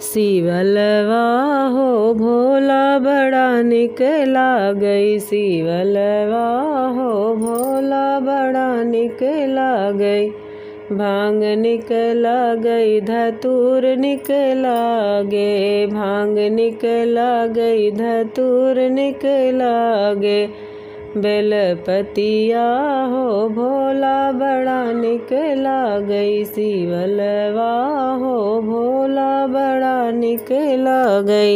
शिवलवा हो भोला बड़ा निक लागै, शिवलवा हो भोला बड़ा निक लागै। भांग निक लागै धतूर निक लागे, भांग निक लागै धतूर निक लागे। बेलपतिया हो भोला बड़ा निक लागै, शिवलवा हो भोला बड़ा निक लागै।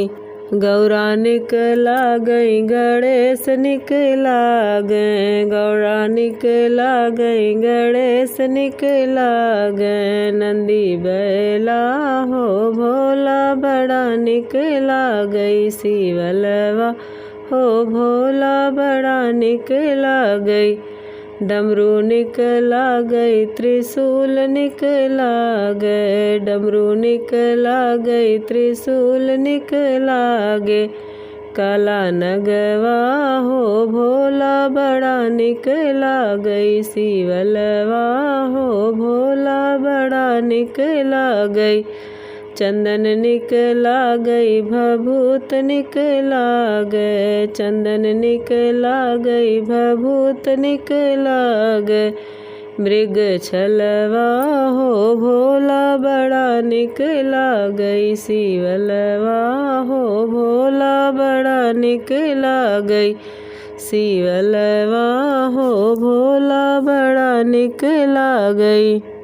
गौरा निक लागै गणेश निक लागै, गौरा निक लागै गणेश निक लागै। नंदी बैला हो भोला बड़ा निक लागै, शिवलवा हो भोला बड़ा निक लागै। डमरू निक लागै त्रिशूल निक लागै, डमरू निक लागै त्रिशूल निक लागे। काला नगवा हो भोला बड़ा निक लागै, शिवलवा हो भोला बड़ा निक लागै। चंदन निक लागै भभूत निक लागै, चंदन निक लागै भभूत निक लागै। मृग छलवा हो भोला बड़ा निक लागै, शिवलवा हो भोला बड़ा निक लागै। शिवलवा हो भोला बड़ा निक लागै।